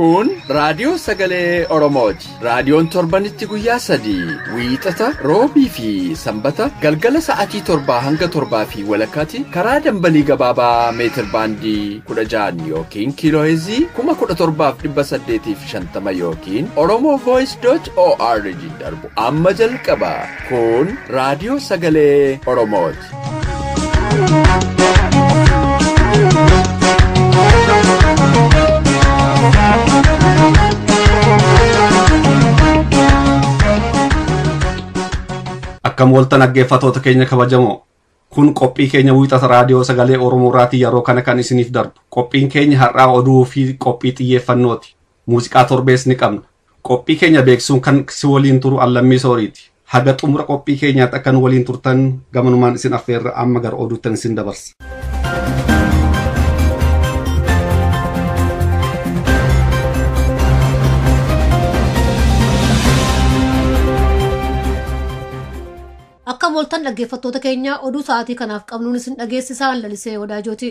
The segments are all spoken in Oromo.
Kun raadiyoo sagalee Oromooti. Raadiyoon torbanitti guyyaa 3 wiixata, roobii fi sanbata galgala sa'aatii 7 hanga 7:30 karaa dambalii gabaabaa meetir baandii 16 yookiin kiilooheezii 17,850 yookiin oromovoice.org darbu amma jalqaba. Kun raadiyoo sagalee Oromooti. Akkam waltan dhaggeeffattoota keenya kabajamoo, kun qophii keenya wiixata raadiyoo sagalee Oromoo irraatii yeroo kana kan isiniif darbu. Qophiin keenya har'aa oduu fi qophii xiyyeeffannooti. Muuziqaa torbees ni qabna. Qophii keenya beeksisuun kan si waliin turu Allammii Sooriiti. Haga xumura qophii keenyaatti akkan waliin turtan gamanumaan isin affeerra. Amma gara oduuttan isin dabarsa. Akka mooltan dhaggeeffattoota keenya, oduu sa'aatii kanaaf qabnuun isin dhageessisaa Lalisee Wadaajooti.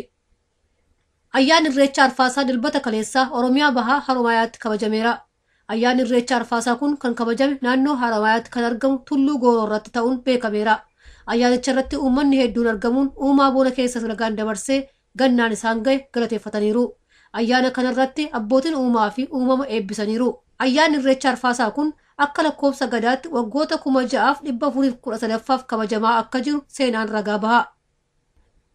Ayyaanni Irreecha Arfaasaa dilbata kaleessaa Oromiyaa Bahaa Haromaayaatti kabajameera. Ayyaanni Irreecha Arfaasaa kun kan kabajame naannoo Haromaayaatti kan argamu Tulluu Gooroo irratti ta'uun beekameera. Ayyaanicha irratti uummanni hedduun argamuun uumaa bona keessa nagaan dabarsee gannaan isaan gahe galateeffataniiru. Ayyaana kanarratti abbootiin uumaa fi uumama eebbisaniiru. Ayyaanni Irreecha Arfaasaa kun akka lakkoofsa gadaatti waggoota 6413ffaaf kabajamaa akka jiru seenaan ragaa baha.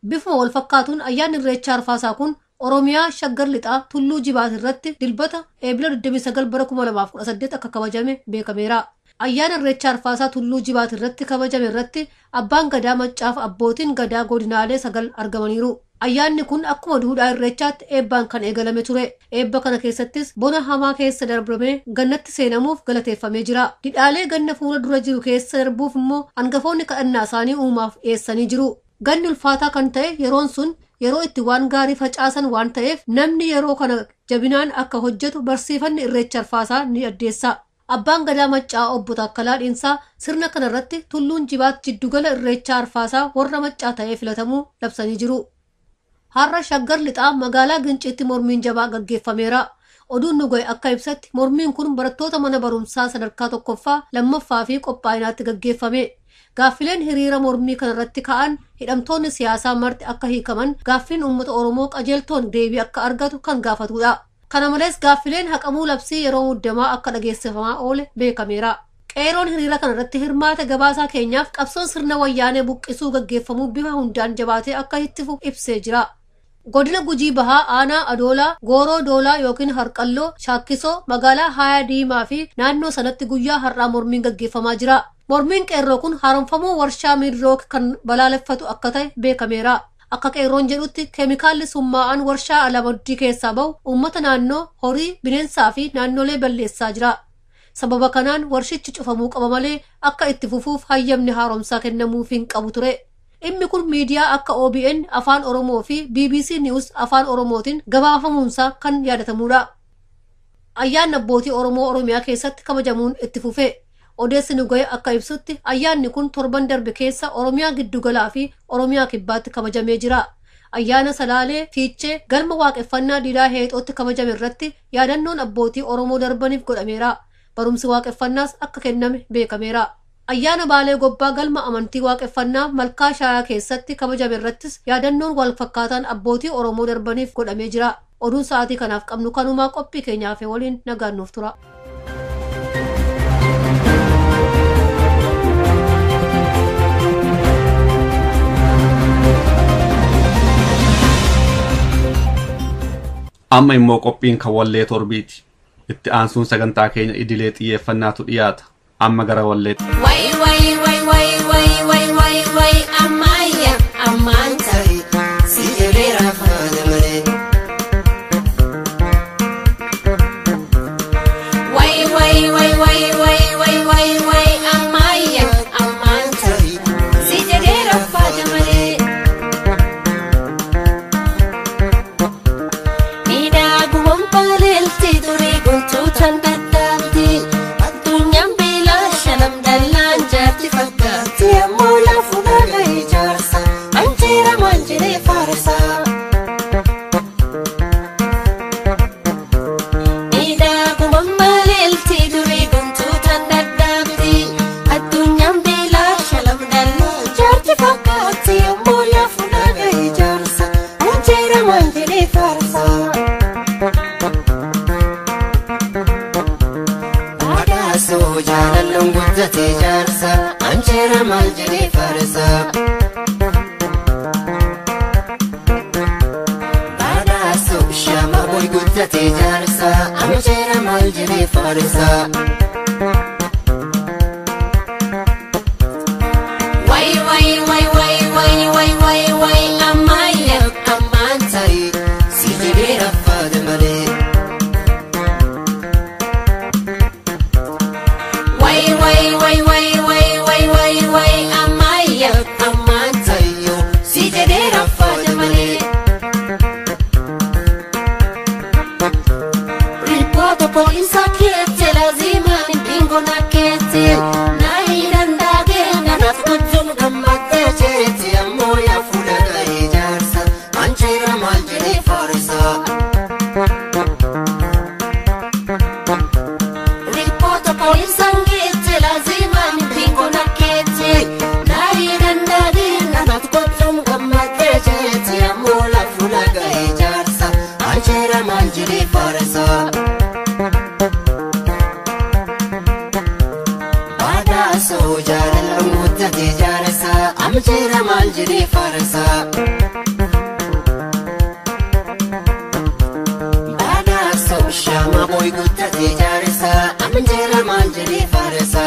Bifuma wal fakkaatuun ayyaanni Irreecha Arfaasaa kun Oromiyaa Shaggar Lixaa Tulluu Jibaat irratti dilbata eebila 29 bara 2018 akka kabajame beekameera. Ayyaana Irreecha Arfaasaa Tulluu Jibaat irratti kabajame irratti abbaan gadaa maccaaf abbootiin gadaa godinaalee 9 argamaniiru. Ayyaanni kun akkuma duudhaa Irreechaatti eebbaan kan eegalame ture. Eebba kana keessattis bona hamaa keessa darbamee gannatti seenamuuf galateeffamee jira. Didhaalee ganna fuula dura jiru keessa darbuuf immoo hangafoonni kadhannaa isaanii uumaaf dhiyeessanii jiru. Ganni ulfaataa kan ta'e yeroon sun yeroo itti waan gaarii facaasan waan ta'eef namni yeroo kana jabinaan akka hojjetu barsiifanni Irreecha Arfaasaa ni addeessa. Abbaan gadaa maccaa obbo Taakkalaa Dhiinsaa sirna kanarratti Tulluun Jibaat jiddugala Irreecha Arfaasaa warra maccaa ta'ee filatamuu labsanii jiru. Har'a Shaggar Lixaa magaalaa Ginciitti mormiin jabaa gaggeeffameera. Oduun nu gahe akka ibsatti mormiin kun barattoota mana barumsaa sadarkaa 1ffaa, 2ffaa fi qophaa'inaatti gaggeeffame. Gaaffileen hiriira mormii kanarratti ka'an hidhamtoonni siyaasaa marti akka hiikaman, gaaffiin uummata Oromoo qajeeltoon deebii akka argatu kan gaafatudha. Kana malees gaaffileen haqamuu labsii yeroo muddamaa akka dhageessifamaa oole beekameera. Qeeroon hiriira kanarratti hirmaata gabaasaa keenyaaf qabsoon sirna wayyaanee buqqisuu gaggeeffamuu bifa hundaan jabaatee akka itti fufu ibsee jira. Godina Gujii Bahaa Aanaa Adoolaa, Gooroo Doolaa yookiin Harqalloo, Shaakkisoo, magaalaa Haaya Diimaa fi naannoo sanatti guyyaa har'aa mormiin gaggeeffamaa jira. Mormiin qeerroo kun haaromfamuu warshaa Miidrook kan balaaleffatu akka ta'e beekameera. Akka qeerroon jedhutti keemikaalli summaa'aan warshaa Alamaddii keessaa bahu uummata naannoo, horii, bineensaa fi naannolee balleessaa jira. Sababa kanaan warshichi cufamuu qaba malee akka itti fufuuf hayyamni haaromsaa kennamuuf hin qabu ture. Dhimmi kun miidiyaa akka OBN Afaan Oromoo fi BBC News Afaan Oromootiin gabaafamuunsaa kan yaadatamudha. Ayyaanni abbootii Oromoo Oromiyaa keessatti kabajamuun itti fufe. Odeessi nu gahe akka ibsutti ayyaanni kun torban darbe keessa Oromiyaa Giddugalaa fi Oromiyaa Kibbaatti kabajamee jira. Ayyaana Salaalee Fiichee galma waaqeffannaa Diidaa Heexootti kabajame irratti yaadannoon abbootii Oromoo darbaniif godhameera. Barumsi waaqeffannaas akka kenname beekameera. Ayyaana Baalee Gobbaa galma amantii waaqeffannaa Malkaa Shaayaa keessatti kabajame irrattis yaadannoon wal fakkaataan abbootii Oromoo darbaniif godhamee jira. Oduun sa'aatii kanaaf qabnu kanumaa, qophii keenyaaf waliin nagaan nuuf tura. Amma immoo qophiin kan wallee torbiiti. Itti aansuun sagantaa keenya idilee xiyyeeffannaatu dhiyaata. Amma gara walleetti. Wai wai wai wai wai wai wai wai ammayya ammaanta si jedheera faana malee. Wai wai wai wai wai wai wai wai ammayya ammaanta si jedheera faana malee. Miidhagumaan baaleelti durii guntuutan daddaabdi addunyaan beelaa shanam dallaan jaarti fakkaatti ammoo laafu dhaga ijaarsa anjeera maal jedhee faarsa. guddatee jaarsa anjeera maal jedhee faarsa. Badhaasoo shama boy guddatee jaarsa anjeera maal jedhee faarsa. Wai wai wai wai wai wai wai wai ammayya Ammaan ta'i si jedhee raffaata malee. Wai wai wai wai wai wai wai wai ammayya Ammaan ta'iyyoo si jedhee raffaata malee. Ripoto polisa kete lazima mpingo na kete na irandage na Kanaaf gochuun gammaddee jeetti ammoo yaa fuula ga'ee jaarsa anjeera maal jedhee faarsa. Ripoto polisa kete lazima mpingo na kete na irandage na Kanaaf gochuun gammaddee jeetti ammoo yaa fuula ga'ee jaarsa anjeera maal jedhee faarsa. Badhaasoo jaalallaan guddatee jaarsa anjeera maal jedhee faarsa. Badhaasoo shama boy guddatee jaarsa anjeera maal jedhee faarsa.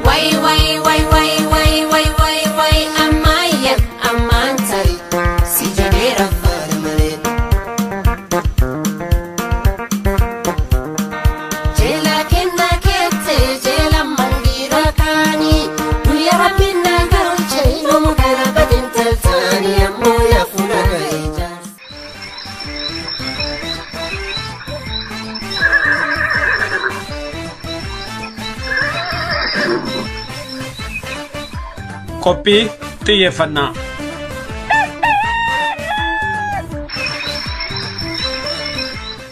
Wai wai wai wai wai wai wai wai ammayya Ammaan ta'i si jedhee raffaata malee. Jela kenna kete jela mangira kani guyya rabbin na galche Nomu gara badin taltaani ammoo yaa fuula ga'ee jaarsa. Qophii xiyyeeffannaa.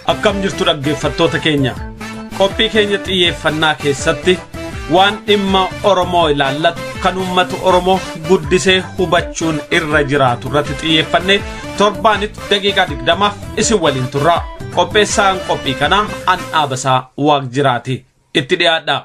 Akkam jirtu dhaggeeffattoota keenya. Qophii keenya xiyyeeffannaa keessatti waan dhimma Oromoo ilaallatu kan uummata Oromoo guddisee hubachuun irra jiraatu irratti xiyyeeffannee torbaanitti daqiiqaa 20f isin waliin turra. Qopheessaan qophii kanaa an dhaabasaa waaq jiraati. Itti dhiyaadha.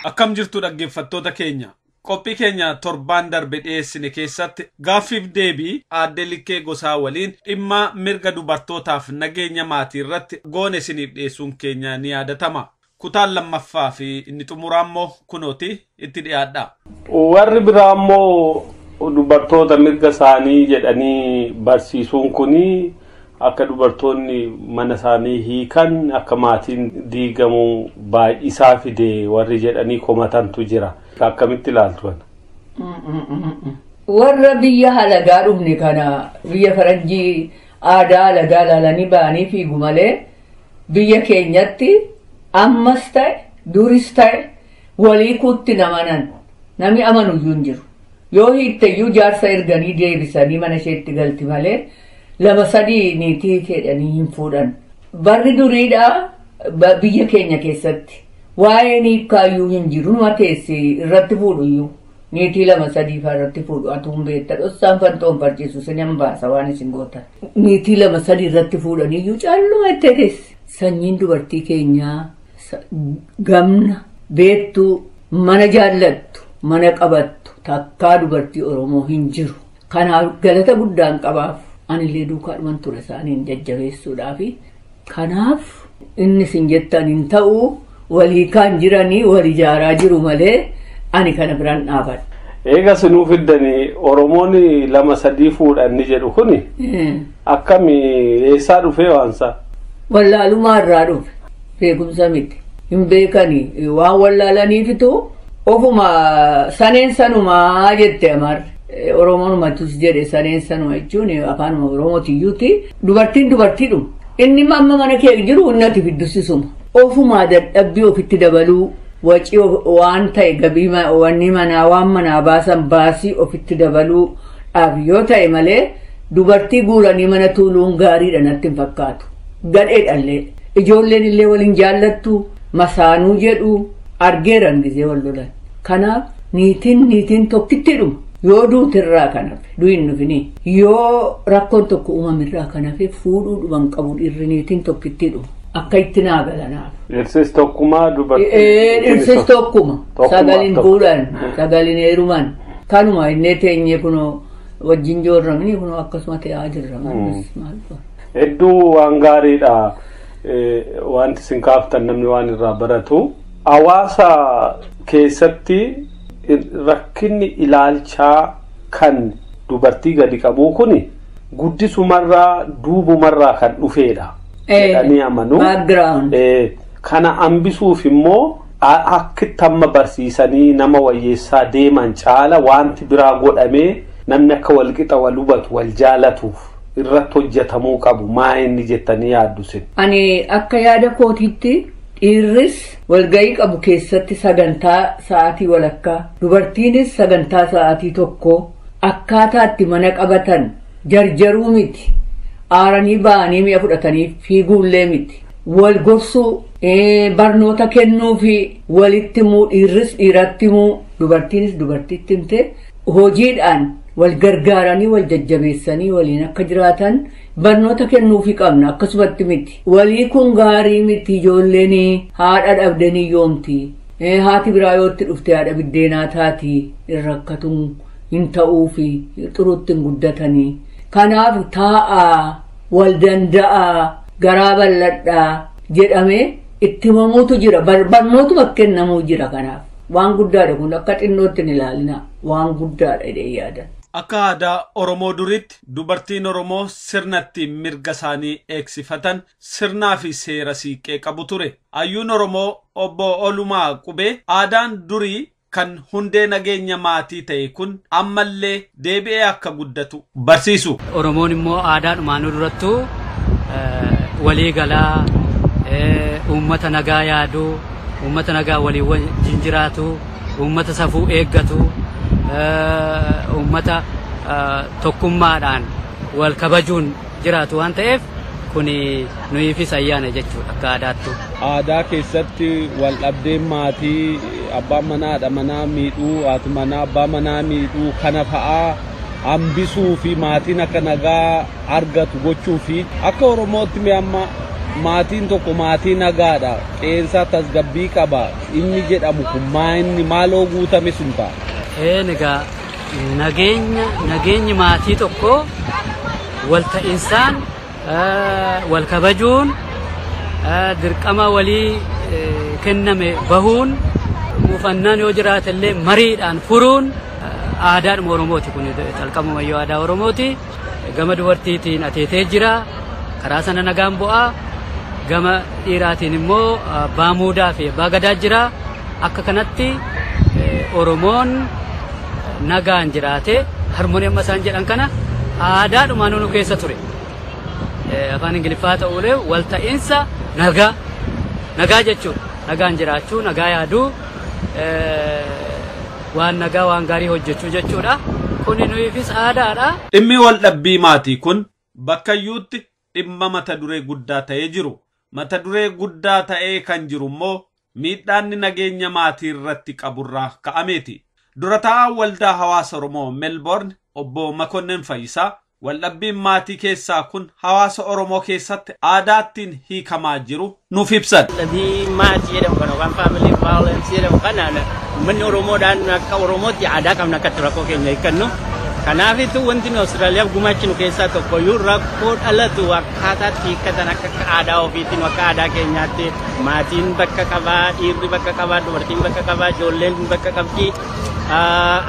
Akkam jirtu dhaggeeffattoota keenya. Qophii keenya torbaan darbe dhiyeessine keessatti gaaffiif deebii aadde Likkee Gosaa waliin dhimma mirga dubartootaaf nageenya maatii irratti goone isiniif dhiyeessuun keenya ni yaadatama. Kutaan lammaffaa fi inni xumuraa immoo kunooti itti dhiyaadha. Warri biraa immoo dubartoota mirga isaanii jedhanii barsiisuun kuni akka dubartoonni mana isaanii hiikan akka maatiin diigamu baay'isaa fide warri jedhanii komatantu jira. Akkamitti ilaaltu kana? Warra biyya halagaa dhufne kana biyya faranjii aadaa halagaa ilaalanii ba'anii fiigu malee biyya keenyatti ammas ta'e duris ta'e walii kutti namanan namni amanu iyyuu hin jiru. Yoo hiitte iyyuu jaarsa erganii deebisanii mana isheetti galti malee lama sadii niitii jedhanii hin fuudhan. Barri duriidhaa biyya keenya keessatti waa'een hiikkaayyuu hin jiru numa teessi irratti fuudhu iyyuu. Niitii lama sadii fa'aa irratti fuudhu atuun beekta dhossaan fantoon farciisu sin baasa waan isin gootan. Niitii lama sadii irratti fuudhan iyyuu calluma itti teessi. Sanyiin dubartii keenyaa gamna beektuu mana jaallattu mana qabattu takkaa dubartii Oromoo hin jiru. Kanaaf galata guddaan qabaaf anillee duukaadhuman ture isaaniin jajjabeessuudhaafi. Kanaaf inni isin jettan hin ta'u walii kaan jiranii wal ijaaraa jiru malee ani kana biraan dhaabadha. Eega sinuu fiddanii Oromoon lama sadii fuudhan ni jedhu kuni akkami eessaa dhufee waansaa? Wallaalumaa irraa dhufe beekumsa miti hin beekanii waan wallaalaniifitu ofuma saneen sanumaa jette amarre. Oromoonumatus jedhe saneen sanuma jechuun afaanuma Oromootiyyuuti. Dubartiin dubartiidhuma. Inni amma mana kee jiru inni ati fiddusisuma. Ofumaa dadhabbii ofitti dabaluu wacii waan ta'e gabii wanni manaa waan manaa baasan baasii ofitti dabaluudhaaf yoo ta'e malee dubartii guuranii mana tuuluun gaariidha natti hin fakkaatu. Gadheedhallee ijoolleen illee waliin jaallattu Masaanuu jedhu argeeran gizee wal lolan. Kanaaf niitiin tokkitti dhuma. Yoo duutirraa kan hafe du'in dhufini yoo rakkoon tokko uumamirraa kan hafe fuudhuu dhuman qabu dhiirri niitiin tokkitti dhuma. Akka itti naa galanaaf. Dhirsis tokkuma dubartii. Dhirsis tokkuma. Sagalin fuudhan sagalin heeruman kanuma innee teenyee kunoo wajjin joorramni kunoo akkasuma ta'aa jirra. Hedduu waan gaariidha. Wanti isin kaaftan namni waan irraa baratu. Hawaasa keessatti rakkinni ilaalchaa kan dubartii gadi qabuu kuni guddisumarraa duubumarraa kan dhufeedha. Jedhanii amanu. Kana hambisuuf immoo akkitti amma barsiisanii nama wayyeessaa deeman caala wanti biraa godhamee namni akka walqixa wal hubatu wal jaalatuuf irratti hojjetamuu qabu maa inni jettanii yaaddu sin. Ani akka yaada kootiitti dhiirris walga'ii qabu keessatti sagantaa sa'aatii walakkaa dubartiinis sagantaa sa'aatii tokko akkaataa itti mana qabatan jarjaruu miti. Aaranii ba'anii mi'a fudhatanii fiiguullee miti. Wal gorsuu barnoota kennuu fi walitti himuu dhiirris dhiiratti himuu dubartiinis dubartiitti himte hojiidhaan wal gargaaranii wal jajjabeessanii waliin akka jiraatan barnoota kennuufi qabna akkasumatti miti. Walii kun gaarii miti ijoolleen haadha dhabdanii yoomti. Haati biraa yootti dhufte haadha biddeenaa taati hin rakkatuun hin ta'uufi xurutti hin guddatanii. Kanaaf taa'aa wal danda'aa garaa bal'adhaa jedhamee itti himamuutu jira barnootuma kennamuu jira kanaaf waan guddaadha kun akka xinnootti hin ilaalina waan guddaadha jedhee yaadan. Akka aadaa Oromoo duriitti dubartiin Oromoo sirnatti mirga isaanii eegsifatan sirnaa fi seera siiqqee qabu ture. Hayyuun Oromoo obbo Olumaa Qubee aadaan durii kan hundee nageenya maatii ta'e kun ammallee deebi'ee akka guddatu barsiisu. Oromoon immoo aadaadhumaan durattuu walii galaa uummata nagaa yaadu, uummata nagaa walii wajjin jiraatu, uummata safuu eeggatu, uummata tokkummaadhaan wal kabajuun jiraatu waan ta'eef kun nuyiifis ayyaana jechuudha akka aadaattu. Aadaa keessatti wal dhabdeen maatii abbaan manaa haadha manaa miidhuu haati manaa abbaa manaa miidhuu kana fa'aa hambisuu fi maatiin akka nagaa argatu gochuu fi akka Oromootti mi amma maatiin tokko maatii nagaadha qeensaa tasgabbii qaba inni jedhamu kun maa inni maaloo guutame sun ta'a. Egaa nageenyi maatii tokko wal ta'insaan wal kabajuun dirqama walii kenname bahuun muufannaan yoo jiraate illee mariidhaan furuun aadaadhuma Oromooti kun calqabumayyuu aadaa Oromooti. Gama dubartiitiin ateetee jira karaa sana nagaan bu'aa gama dhiiraatiin immoo abbaa muudaa fi abbaa gadaa jira akka kanatti Oromoon nagaan jiraate harmoonii amma isaan jedhan kana aadaadhumaan nu keessa ture. Afaan Ingiliffaa ta'uulee walta'iinsa nagaa jechuudha. Nagaan jiraachuu, nagaa yaaduu, waan nagaa waan gaarii hojjechuu jechuudha. Kuni nuyiifis aadaadha. Dhimmi wal dhabbii maatii kun bakkayyuutti dhimma mata duree guddaa ta'ee jiru. Mata duree guddaa ta'ee kan jiru immoo miidhaan nageenya maatii irratti qaburraa ka'ameeti. Dura taa'aa waldaa hawaasa Oromoo Melbourne obbo Makonnin Fayyisaa waldhabbiin maatii keessaa kun hawaasa Oromoo keessatti aadaattiin hiikamaa jiru nuuf ibsan. Waldhabbii maatii jedhamu kana yookaan family violence jedhamu kana uummanni Oromoodhaan akka Oromootti aadaa qabna akka rakkoo keenya hiikkannu. Kanaafitu wanti nu Awustiraaliyaaf gumaachinu keessaa tokkoyyuu rakkoo dhalatu akkaataatti hiikkatan akka aadaa ofiitiin akka aadaa keenyaatti maatiin bakka qabaa, dhiirri bakka qabaa, dubartiin bakka qabaa, ijoolleen bakka qabdi.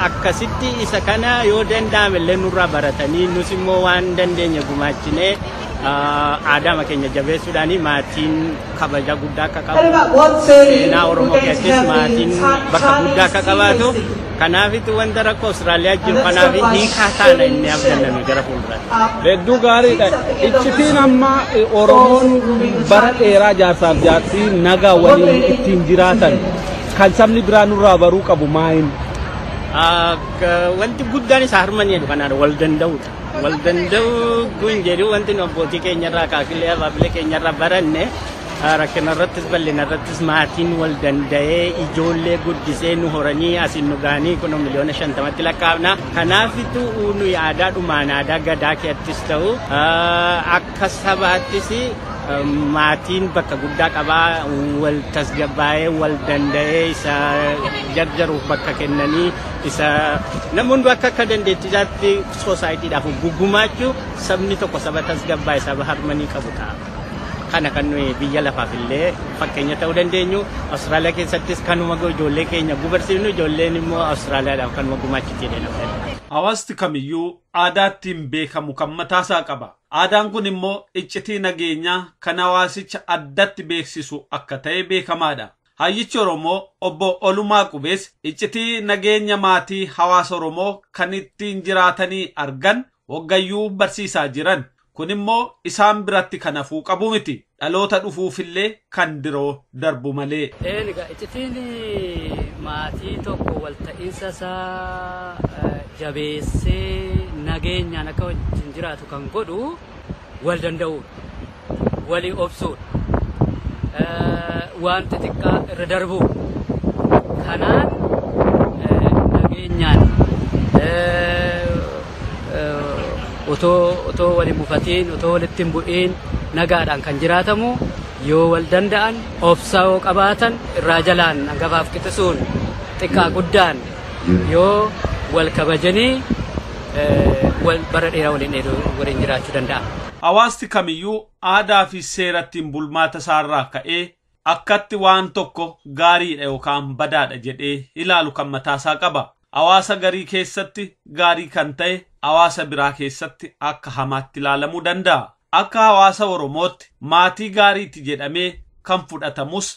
Akkasitti isa kana yoo danda'ame illee nurraa baratanii nus immoo waan dandeenye gumaachinee aadaa keenya jabeessuudhaan maatiin kabaja guddaa akka qabu seenaa Oromoo keessattis maatiin bakka guddaa akka qabaatu kanaafitu wanta rakkoo Awustiraaliyaa jiru kanaaf hiikaa taana inni abdannu gara fuulduraatti. Hedduu gaariidha. Iccitiin amma Oromoon bara dheeraa jaarsaaf jaartii nagaa waliin ittiin jiraatan kan sabni biraa nurraa baruu qabu maayin? Wanti guddaan isa harmanii jedhu kanaadha wal danda'uudha. Wal danda'uu kun jedhu wanti nu abbootii keenyarraa akaakilee abaabilee keenyarraa baranne Rakkina irrattis bal'ina irrattis maatiin wal danda'ee ijoollee guddisee nu horanii asiin nu gahanii kun 50,000,000tti lakkaa'amna. Kanaafitu nuyi aadaadhumaan aadaa gadaa keessattis ta'u akka sabaattis maatiin bakka guddaa qabaa, wal tasgabbaa'ee wal danda'ee isa jarjaruuf bakka kennanii isa namoonni bakka akka dandeettii isaatti soosaayitiidhaaf gugumaachuu sabni tokko saba tasgabbaa'e saba harmanii qabu ta'a. Kana kan nuyi biyya lafaaf illee fakkeenya ta'uu dandeenyu. Awustiraaliyaa keessattis kanuma ijoollee keenya gubarsiifnu, ijoolleen immoo Awustiraaliyaadhaaf kanuma gumaachitti jedhee namni. Hawaasni kamiyyuu aadaa ittiin beekamu kan mataasaa qaba. Aadaan kun immoo iccitii nageenyaa kan hawaasicha addatti beeksisu akka ta'e beekamaadha. Hayyichi Oromoo obbo Olumaa Qubees iccitii nageenya maatii hawaasa Oromoo kan ittiin jiraatanii argan waggayyuu barsiisaa jiran. Kun immoo isaan biratti kan hafuu qabu miti. Dhaloota dhufuufillee kan diroo darbu malee. Egaa iccitiin maatii tokko walta'iinsa isaa jabeessee nageenyaan akka wajjin jiraatu kan godhu wal danda'uudha. Walii obsuudha. Waan xixiqqaa irra darbuudha. Kanaan nageenyaan otoo waliin mufatiin, otoo walitti hin bu'iin nagaadhaan kan jiraatamu yoo wal danda'an, obsa yoo qabaatan, irraa jalaan hangafaaf qixisuun xiqqaa guddaan yoo wal kabajanii wal bara dheeraa waliin jiraachuu danda'a. Hawaasni kamiyyuu aadaa fi seera ittiin bulmaata isaarraa ka'ee akkatti waan tokko gaariidha yookaan badaadha jedhee ilaalu kan mataasaa qaba. Hawaasa garii keessatti gaarii kan ta'e hawaasa biraa keessatti akka hamaatti ilaalamuu danda'a. Akka hawaasa Oromootti maatii gaariitti jedhamee kan fudhatamus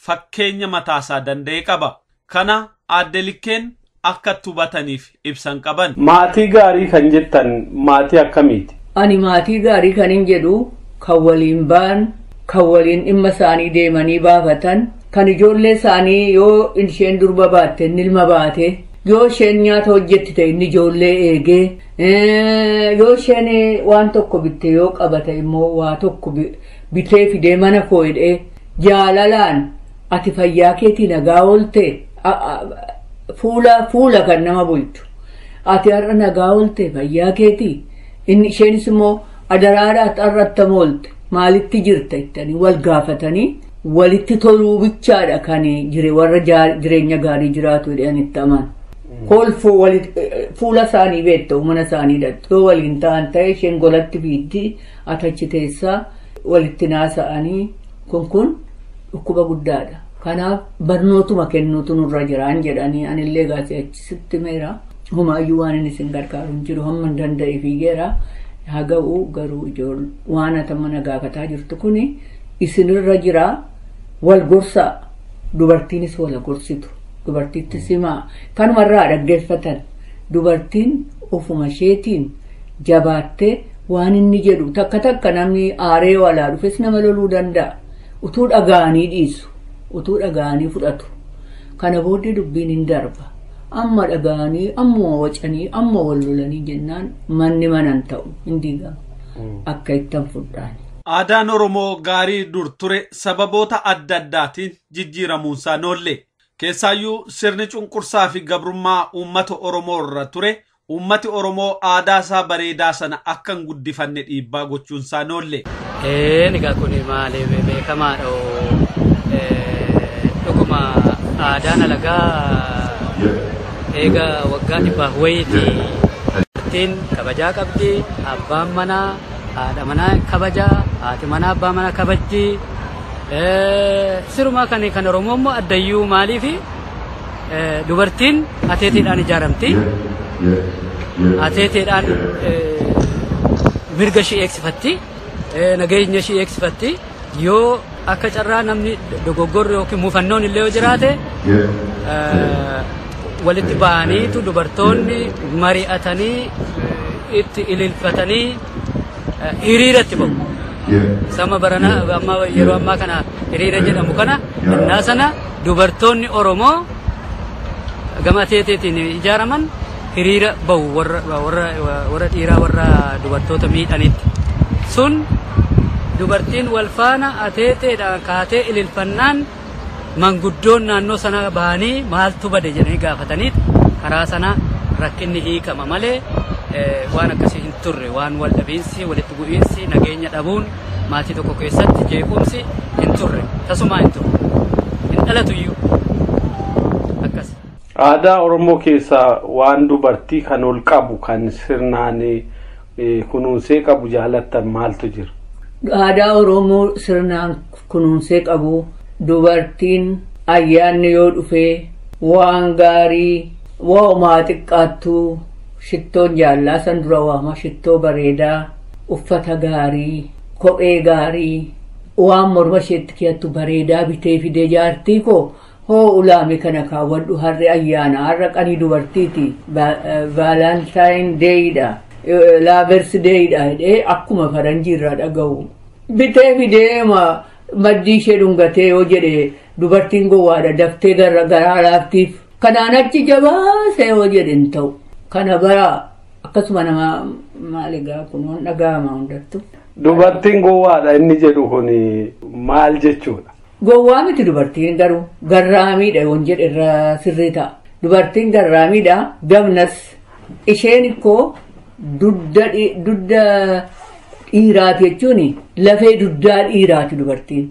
fakkeenya mataasaa danda'e qaba. Kana aadde Likkeen akka hubataniif ibsan qaban. Maatii gaarii kan jettan maatii akkamiiti? Ani maatii gaarii kan hin jedhu kan waliin ba'an, kan waliin dhimma isaanii deemanii baafatan, kan ijoollee isaanii yoo isheen durba baatte inni ilma baate, yoo isheen nyaata hojjetti ta'e inni ijoollee eegee, yoo isheen waan tokko bitte yoo qabate immoo waa tokko bitee fidee mana koo hidhee jaalalaan ati fayyaa keetii nagaa oolte, fuula kan nama bulchu, ati har'a nagaa oolte fayyaa keetii, inni isheenis immoo adaraadhaat har'attama oolte maalitti jirta jettanii wal gaafatanii walitti toluu bichaadha kan warra jireenya gaarii jiraatu jedhanii itti amanu. Kolfoo fuula isaanii beektu mana isaanii dha. Yoo waliin ta'an ta'e isheen golatti fiiddi atachi teessaa walitti naasa'anii kun dhukkuba guddaadha. Kanaaf barnootuma kennuutu nurra jiraan jedhanii anillee gaasee achisitti meera. Homaayyuu waan inni isin gargaaru hin jiru hamma hin danda'e fiigeera. Haa ga'u garuu ijoollee waan ati mana gaafataa jirtu kuni isinirra jira wal gorsaa, dubartiinis wal gorsitu, dubartiitti simaa kanumarraa dhaggeeffatan. Dubartiin ofuma isheetiin jabaattee waan inni jedhu takka takka namni aaree walaa dhufes nama loluu danda'a. Utuu dhaga'anii dhiisu, utuu dhaga'anii fudhatu. Kana booddee dubbiin hin darba. Amma dhaga'anii, amma wacanii, amma wal lolanii jennaan manni manan ta'u hin diigamu. Akka ittan fudhaani. Aadaan Oromoo gaarii dur ture sababoota adda addaatiin jijjiiramuunsaa noolle. Keessaayyuu sirni cunqursaa fi gabrummaa uummata Oromoo irra ture uummati Oromoo aadaa isaa bareedaa sana akka hin guddifanne dhiibbaa gochuunsaa noolle. Egaa kun maali beekamaadha. Dhuguma aadaan alagaa eega waggaa 100 wayiiti. Dubartiin kabajaa qabdi, abbaan manaa haadha manaa kabajaa, haati manaa abbaa manaa kabajji. Sirumaa kan Oromoo immoo addayyuu maaliifi dubartiin ateeteedhaan ijaaramti. Ateeteedhaan mirga ishee eegsifatti, nageenya ishee eegsifatti. Yoo akka carraa namni dogoggorri yookiin mufannoon illee yoo jiraate walitti ba'aniitu dubartoonni mari'atanii itti ililfatanii hiriiratti ba'u. Sama barana amma yeroo ammaa kana hiriira jedhamu kana innaa sana dubartoonni Oromoo gama ateeteetiin ijaaraman hiriira ba'u warra dhiiraa warra dubartoota miidhanitti. Sun Dubartiin wal faana ateeteedhaan kaatee ililfannaan manguddoon naannoo sana bahanii maaltu bade jedhanii gaafataniit karaa sana rakkinni hiikama malee waan akkasii hin turre. Waan wal dhabiinsi, walitti bu'iinsi, nageenya dhabuun maatii tokko keessatti jeequmsi hin turre, tasumaa hin turre, hin dhalatu iyyuu akkas. Aadaa Oromoo keessaa waan dubartii kan ol qabu, kan sirnaan kunuunsee qabu jaalattan maaltu jira? Aadaa Oromoo sirnaan kunuunsee qabu, dubartiin ayyaanni yoo dhufee waan gaarii waa'umaa xiqqaattuu shittoon jaallaa san dura waama, shittoo bareedaa, uffata gaarii, kophee gaarii, waan morma isheetti keeyattu bareedaa bitee fidee, jaartii koo hoo ulaame kana kaawwadhu, harri ayyaana, har'a qanii dubartiiti, Valentine Dayidha, Lovers Dayidha jedhee akkuma faranjii irraa dhaga'u bitee fidee maddii ishee dhungatee yoo jedhe dubartiin gowwaadha, daftee garaa laaftiif. Kanaan achi jabaasee yoo jedhe hin ta'u. Kana bara akkasuma nama maal egaa kunuun dhaga'ama hundattu. Dubartiin gowwaadha inni jedhu kun maal jechuudha? Gowwaa miti dubartiin, garuu garraamiidha yoon jedhe irraa sirrii ta'a. Dubartiin garraamiidha, gamnas isheen ikkoo dudda dhiiraati jechuun lafee duddaa dhiiraati dubartiin.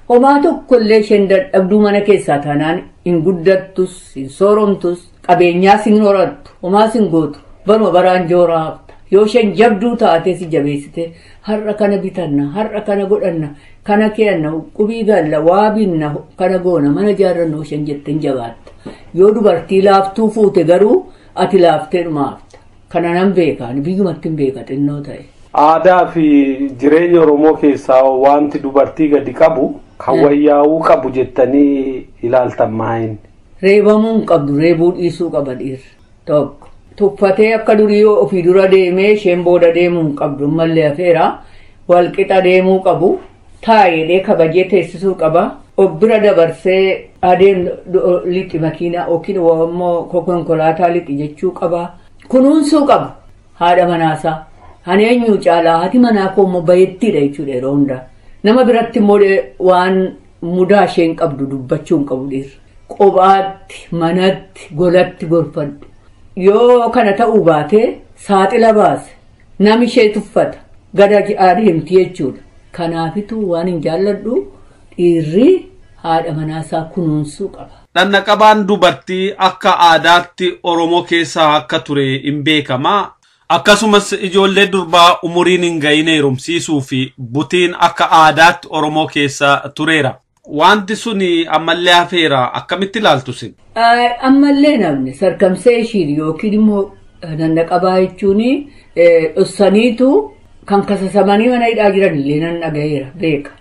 Homaa tokkollee isheen dadhabduu mana keessaa taanaan hin guddattus, hin sooromtus, qabeenyaas hin horattu, homaas hin gootu, baruma baraan jooraa hafta. Yoo isheen jabduu taatee si jabeessite, har'a kana bitanna, har'a kana godhanna, kana keenya qubii galla, waa binna, kana goona, mana ijaarranna isheen jette hin jabaatta. Yoo dubartii laaftuu fuute garuu ati laaftee dhuma hafta. Kana nan beeka, biyyumatti hin beeka xinnoo ta'e. Aadaa fi jireenya Oromoo keessaa wanti dubartii gadi qabu kan wayyaa'uu qabu jettanii ilaaltan maayin? Reebamuu hin qabdu, reebuu dhiisuu qaba dhiirri tokko. Tuffatee akka durii ofii dura deemee isheen booda deemuu hin qabdu, ammallee hafeera. Walqixa deemuu qabu. Taa'eedhee kabajee teessisuu qaba. Of bira dabarsee adeem lixi makiinaa yookiin immoo konkolaataa lixi jechuu qaba. Kunuunsuu qaba haadha manaasaa. Ani eenyu caalaa haati manaa koo immoo bayeettiidha jechuudha yeroo hundaa. Nama biratti immoo waan mudaa isheen qabdu dubbachuu hin qabu dhiirri. Kophaatti, manatti, golatti gorfadhu. Yoo kana ta'uu baate saaxila baase, nami ishee tuffata, gada adeemti jechuudha. Kanaafituu waan hin jaalladhu, dhiirri haadha manaasaa kunuunsuu qaba. Dhannaqabaan dubartii akka aadaatti Oromoo keessaa akka ture hin beekama. Akkasumas ijoollee durbaa umuriin hin gahin heerumsiisuu fi butiin akka aadaatti Oromoo keessa tureera. Wanti sun ammallee hafeera, akkamitti ilaaltu sin? Ammallee namni circumcision yookiin immoo dhannaqabaa jechuun dhossaniitu kan kasasamanii mana hidhaa jiran illee nan dhagaheera, beeka.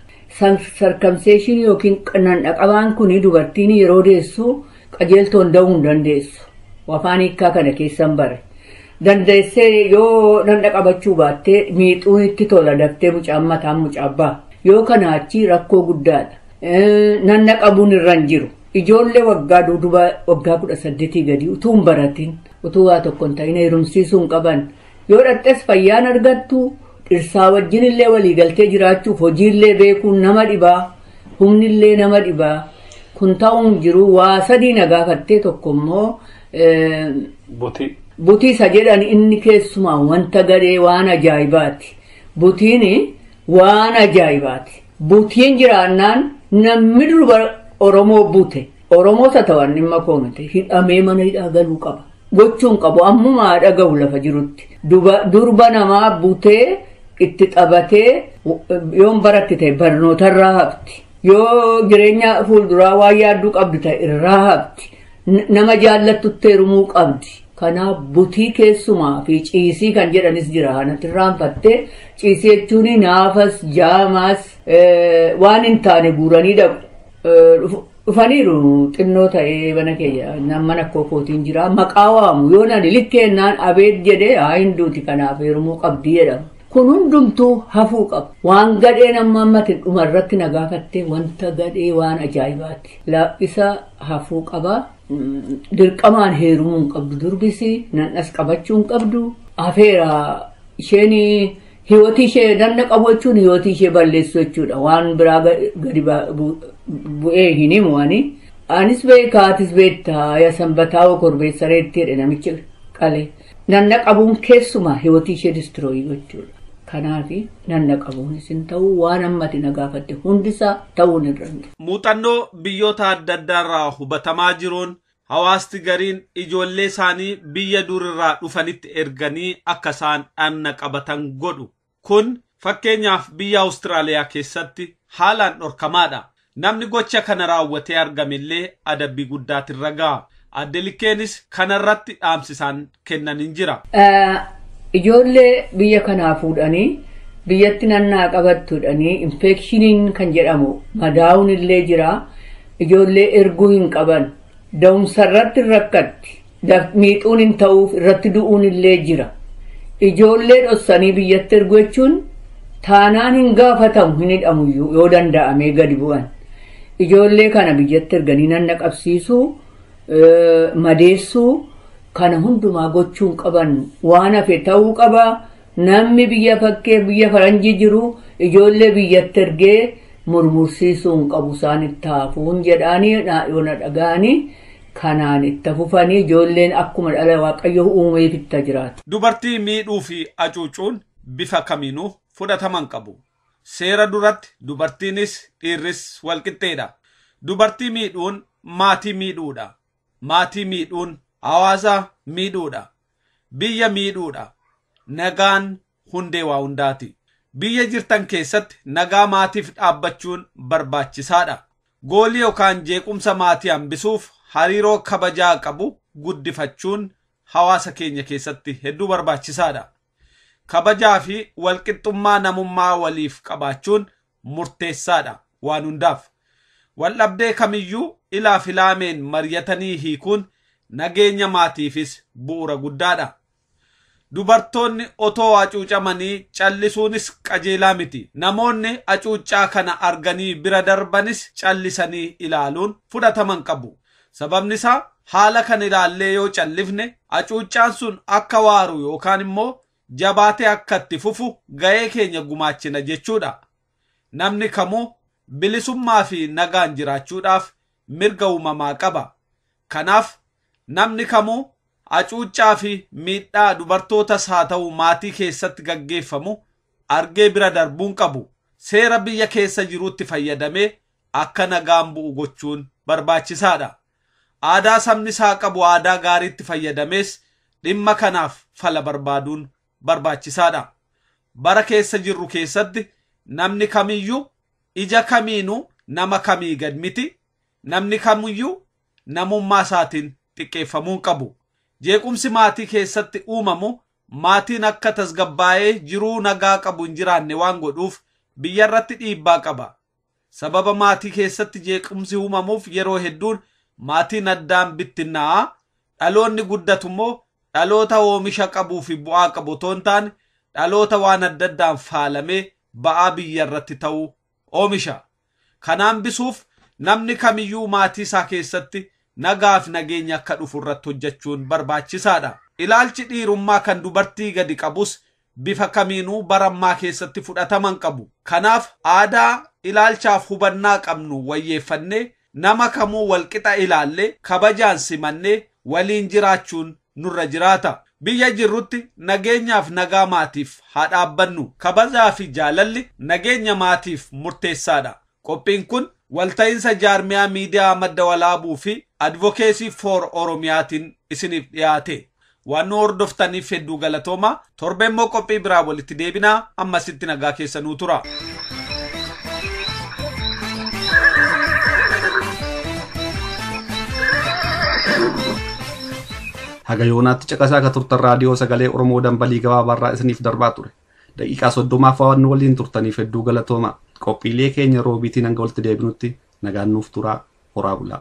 Circumcision yookiin dhannaqabaan kun dubartiin yeroo deessu qajeeltoon da'uu hin dandeessu. Afaan hiikkaa kana keessan bare. Dandeessee yoo dhandha qabachuu baattee miixuun itti tola, daftee mucaan mataan mucaa ba'a. Yoo kana achi rakkoo guddaadha. Nanna qabuun irra hin jiru. Ijoollee waggaa duuba waggaa 18 gadi utuu hin baratin, utuu waa tokko hin ta'in heerumsiisuu hin qaban. Yoo dhaqxes fayyaan argattu, dhirsaa wajjin illee waliigaltee jiraachuuf hojiillee beekuun nama dhibaa, humnillee nama dhibaa. Kun ta'uun jiru waa sadii na gaafattee, tokko immoo Butii. Butii isa jedhan inni keessumaa wanta gadhee waan ajaa'ibaati. Butiin waan ajaa'ibaati. Butiin jiraannaan namni durba Oromoo bute, Oromoos haa ta'an dhimma koo miti, hidhamee mana hidhaa galuu qaba. Gochuun qabu ammumaa dhagahu lafa jirutti. Durba namaa butee itti taphatee yoon baratti ta'e barnootarraa hafti. Yoo jireenya fuulduraa waan yaadduu qabdu ta'e irraa hafti. Nama jaallattutti heerumuu qabdi. Kanaaf butii keessumaa fi ciisii kan jedhanis jira. Kanatti irraanfattee, ciisii jechuun naafas, jaamaas, waan hin taane guuranii dhaqu. Dhufaniiru xinnoo ta'ee mana keenya, mana kootiin jira. Maqaa waamu, yoo nani likkeennaan abeet jedhee haa hin duuti, kanaaf heerumuu qabdi jedhama. Kun hundumtuu hafuu qaba. Waan gadheen amma ammatti dhumarratti na gaafattee wanta gadhee waan ajaa'ibaati. Isa hafuu qaba. Dirqamaan heerumuu hin qabdu durbisi, nan'as qabachuu hin qabdu. Hafeera isheen. Hiyooti ishee nanna qabu jechuun hiyooti ishee balleessu jechuudha. Waan biraa gadi bu'ee hin himu ani. Anis beekaa atis beektaa yaa sanbataa korbeessa reetti jedhe namichi qale. Nanna qabuun keessumaa hiyooti ishee destroy gochuudha. Kanaaf nanna qabuunis hin ta'u waan ammati na gaafatte hundisaa ta'uun irra hin jiru. Muuxannoo biyyoota adda addaarraa hubatamaa jiruun hawaasti gariin ijoollee isaanii biyya durirraa dhufanitti erganii akka isaan dhanna qabatan godhu. Kun fakkeenyaaf biyya Awustiraaliyaa keessatti haalaan dhorkamaadha. Namni gocha kana raawwatee argamellee adabbii guddaatirra ga'a. Adde Likkeenis kanarratti dhaamsisaan kennan hin jira. Ijoollee biyya kanaa fuudhanii biyyatti nannaa qabattuudhanii infeekshiniin kan jedhamu madaa'uun illee jira. Ijoollee erguu hin qaban. Da'umsarratti rakkatti. Miixuun hin ta'uuf irratti du'uun illee jira. Ijoollee dhossanii biyyatti ergu jechuun taanaan hin gaafatamu hin hidhamu yoo danda'amee gadi bu'an. Ijoollee kana biyyatti erganii nanna qabsiisuu, madeessuu kana hundumaa gochuun qaban waan hafe ta'uu qaba. Namni biyya fakkee biyya faranjii jiru ijoollee biyyatti ergee murmursiisuu hin qabu isaan itti hafuun jedhaanii yoo na dhaga'anii kanaan itti fufanii ijoolleen akkuma dhala Waaqayyo uumeef itti jiraatu. Dubartii miidhuu fi hacuucuun bifa kamiinuu fudhataman qabu. Seera duratti dubartiinis dhiirris walqixxeedha. Dubartii miidhuun maatii miidhuudha. Maatii miidhuun hawaasa miidhuudha. Biyya miidhuudha. Nagaan hundee waa hundaati. Biyya jirtan keessatti nagaa maatiif dhaabbachuun barbaachisaadha. Goolii yookaan jeequmsa maatii hambisuuf hariiroo kabajaa qabu guddifachuun hawaasa keenya keessatti hedduu barbaachisaadha. Kabajaa fi walqixxummaa namummaa waliif qabaachuun murteessaadha waan hundaaf. Waldhabdee kamiyyuu ilaa filaameen mari'atanii hiikuun nageenya maatiifis bu'uura guddaadha. Dubartoonni otoo hacuucamanii callisuunis qajeelaa miti. Namoonni hacuuccaa kana arganii bira darbanis callisanii ilaaluun fudhataman qabu. Sababni isaa haala kan ilaallee yoo callifne hacuuccaan sun akka waaru yookaan immoo jabaatee akka itti fufu ga'ee keenya gumaachina jechuudha. Namni kamuu bilisummaa fi nagaan jiraachuudhaaf mirga uumamaa qaba. Kanaaf namni kamuu hacuuccaa fi miidhaa dubartootas haa ta'u maatii keessatti gaggeeffamu argee bira darbuun qabu. Seera biyya keessa jirutti fayyadamee akka nagaan bu'u gochuun barbaachisaadha. Aadaa sabni isaa qabu aadaa gaariitti fayyadamees dhimma kanaaf fala barbaaduun barbaachisaadha. Bara keessa jirru keessatti namni kamiyyuu ija kamiinuu nama kamii gad miti. Namni kamiyyuu namummaa isaatiin xiqqeeffamuu qabu. Jeequmsi maatii keessatti uumamu maatiin akka tasgabbaa'ee jiruu nagaa qabu hin jiraanne waan godhuuf biyya irratti dhiibbaa qaba. Sababa maatii keessatti jeequmsi uumamuuf yeroo hedduun maatiin addaan bittinnaa'a. Dhaloonni guddatu immoo dhaloota oomisha qabuu fi bu'aa qabu otoo hin taane dhaloota waan adda addaan faalamee ba'aa biyya irratti ta'uu oomisha. Kanaan bisuuf namni kamiyyuu maatii isaa keessatti nagaaf nageenya akka dhufu irratti hojjechuun barbaachisaadha. Ilaalchi dhiirummaa kan dubartii gadi qabus bifa kamiinuu barammaa keessatti fudhataman qabu. Kanaaf aadaa ilaalchaaf hubannaa qabnu wayyeeffannee nama kamuu walqixa ilaallee kabajaan simannee waliin jiraachuun nurra jiraata. Biyya jirrutti nageenyaaf nagaa maatiif haa dhaabbannu. Kabajaa fi jaalalli nageenya maatiif murteessaadha. Qophiin kun walta'iinsa jaarmiyaa miidiyaa madda walaabuu fi advokeesii for Oromiyaatiin isiniif dhiyaate. Waan nu hordoftaniif hedduu galatooma. Torba immoo qophii biraa walitti deebinaa. Ammasitti nagaa keessanuu tura. Haga yoonaatti caqasaa akka turtan raadiyoo sagalee Oromoo dambalii gabaabaarraa isiniif darbaa ture. Daqiiqaa 30 waan nu waliin turtaniif hedduu galatooma. Qophiilee keenya roobiitiin hanga walitti deebinutti nagaan nuuf turaa. Horaa bulaa.